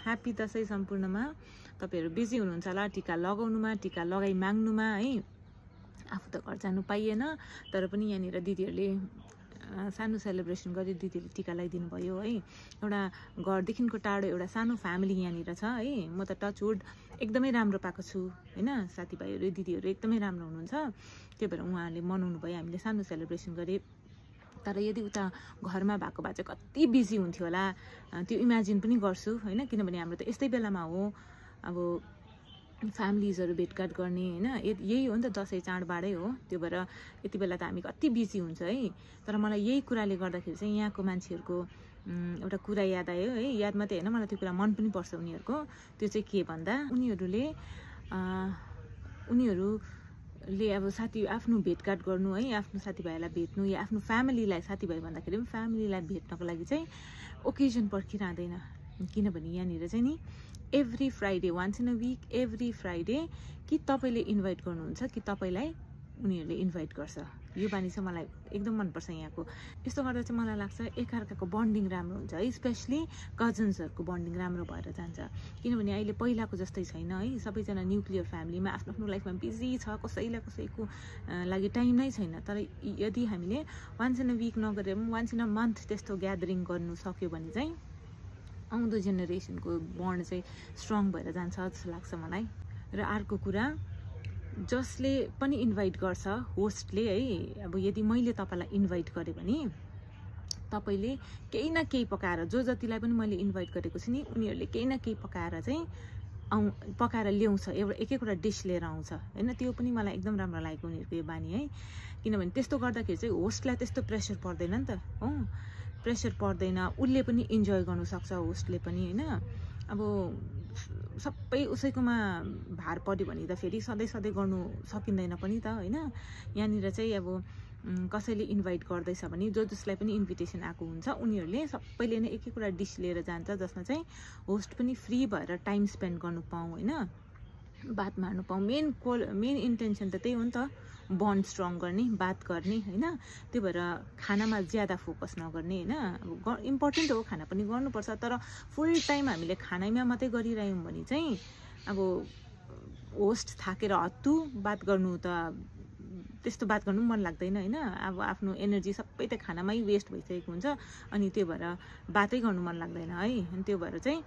Happy Dashain सम्पूर्णमा। तपाईहरु busy हुनुहुन्छ होला टीका लगाउनुमा, टीका लगाई माग्नुमा है। आफू त घर जानु पाइएन, तर पनि यहाँनिर दिदीहरुले सानो सेलिब्रेसन गरी दिदीले टीका लगाइदिनु भयो है। एउटा घरदेखिको टाढो एउटा सानो फ्यामिली यहाँनिर छ है। म त टचवुड एकदमै राम्रो पाएको छु हैन। साथीभाइहरु दिदीहरु एकदमै राम्रो हुनुहुन्छ, त्यही भएर उहाँहरूले मनाउनु भयो, हामीले सानो सेलिब्रेसन गरे। तर यदि उता घरमा भएको भए चाहिँ कति बिजी हुन्थ्यो होला त्यो इमेजिन पनि गर्छु हैन। किनभने हाम्रो त यस्तै बेलामा हो अब फ्यामिलीजहरु भेटघाट गर्ने हैन। यही हो नि त दसैँ चाडबाडै हो, त्यो भएर यति बेला त हामी कति बिजी हुन्छ है। तर मलाई यही कुराले गर्दाखेरि चाहिँ यहाँको मान्छेहरुको एउटा कुरा याद आयो है। याद मात्रै हैन, मलाई त्यो कुरा मन पनि पर्छ उनीहरुको। त्यो चाहिँ के भन्दा उनीहरुले अब आफ्नो भेटघाट गर्नु है, आफ्नो साथीभाइलाई भेट्नु या आफ्नो फ्यामिलीलाई, साथीभाइ भन्दाखेरि पनि फ्यामिलीलाई भेट्नको लागि चाहिँ ओकेजन पर्खिरहँदैन। किनभने यहाँनिर चाहिँ नि every Friday, once in a week, every Friday कि तपाईले इन्भाइट गर्नुहुन्छ कि तपाईलाई उनीहरुले इन्भाइट गर्छ। यो बानी चाहिँ मलाई एकदम मन पर्छ यहाँको। यस्तो गर्दा चाहिँ मलाई लाग्छ एकअर्काको बन्डिङ राम्रो हुन्छ है। स्पेशली कजन्सहरुको बन्डिङ राम्रो भएर जान्छ। किनभने अहिले पहिलाको जस्तै छैन है। सबैजना न्युक्लियर फ्यामिलीमा आफ्नो आफ्नो लाइफमा बिजी छ, कसैलाई कसैको लागि टाइम नै छैन। तर यदि हामीले वान्स इन अ वीक नगरे पनि वान्स इन अ मन्थ त्यस्तो ग्यादरिङ गर्नु सक्यो भने चाहिँ आउँदो जेनेरेसनको बन्ड चाहिँ स्ट्रङ भएर जान्छ जस्तो लाग्छ मलाई। र अर्को कुरा, जसले पनि इन्भाइट गर्छ होस्टले है, अब यदि मैले तपाईलाई इन्भाइट गरे भने तपाईले केही न केही पकाएर, जो जतिलाई पनि मैले इन्भाइट गरेको छु नि उनीहरुले केही न केही पकाएर चाहिँ पकाएर ल्याउँछ, एक एकवटा डिश लिएर आउँछ हैन। त्यो पनि मलाई एकदम राम्रो लागेको उनीहरुको यो बानी है। किनभने त्यस्तो गर्दाखेरि चाहिँ होस्टलाई त्यस्तो प्रेसर पर्दैन नि त हो, प्रेसर पर्दैन, उले पनि इन्जोय गर्नु सक्छ होस्टले पनि हैन। अब सबै उसैकोमा भार पर्यो भने त फेरि सधैँ गर्नु सकिँदैन पनि त हैन। यहाँनिर चाहिँ अब कसैले इन्भाइट गर्दैछ भने जो जसलाई पनि इन्भिटेसन आएको हुन्छ उनीहरुले सबैले नै एक एकवटा डिश लिएर जान्छ, जसमा चाहिँ होस्ट पनि फ्री भएर टाइम स्पेन्ड गर्नु पाऊँ हैन, बात मार्नु पाऊँ। मेन इन्टेन्सन त त्यही हो नि त, बन्ड स्ट्रङ गर्ने, बात गर्ने हैन। त्यो भएर खानामा ज्यादा फोकस नगर्ने हैन। अब इम्पोर्टेन्ट हो, खाना पनि गर्नुपर्छ, तर फुल टाइम हामीले खानामा मात्रै गरिरह्यौं भने चाहिँ अब होस्ट थाकेर हत्तु बात गर्नु त त्यस्तो बात गर्नु मन लाग्दैन हैन। अब आफ्नो एनर्जी सबै त खानामै वेस्ट भइसकेको हुन्छ, अनि त्यो भएर बातै गर्नु मन लाग्दैन है। अनि त्यो भएर चाहिँ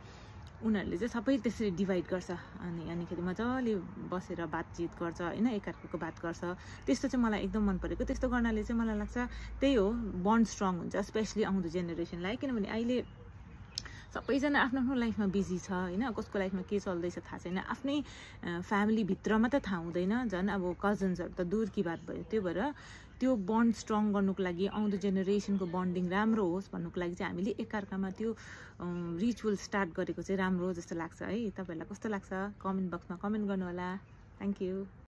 उनीहरुले चाहिँ सबै त्यसरी डिभाइड गर्छ, अनिखेरि मजाले बसेर बातचित गर्छ हैन, एकअर्काको बात गर्छ। त्यस्तो चाहिँ मलाई एकदम मन परेको। त्यस्तो गर्नाले चाहिँ मलाई लाग्छ त्यही हो, बन्ड स्ट्रङ हुन्छ स्पेशली आउँदो जेनेरेसनलाई। किनभने अहिले सबैजना आफ्नो आफ्नो लाइफमा बिजी छ हैन। कसको लाइफमा के चल्दैछ थाहा छैन, आफ्नै फ्यामिली भित्रमा त थाहा हुँदैन, झन् अब कजन्सहरु त दूर की बात भयो। त्यो भएर त्यो बन्ड स्ट्रङ गर्नुको लागि, आउँदो जेनेरेसनको बन्डिङ राम्रो होस् भन्नुको लागि चाहिँ हामीले एकअर्कामा त्यो रिचुअल स्टार्ट गरेको चाहिँ राम्रो जस्तो लाग्छ है। तपाईहरुलाई कस्तो लाग्छ कमेन्ट बक्समा कमेन्ट गर्नु होला। Thank you.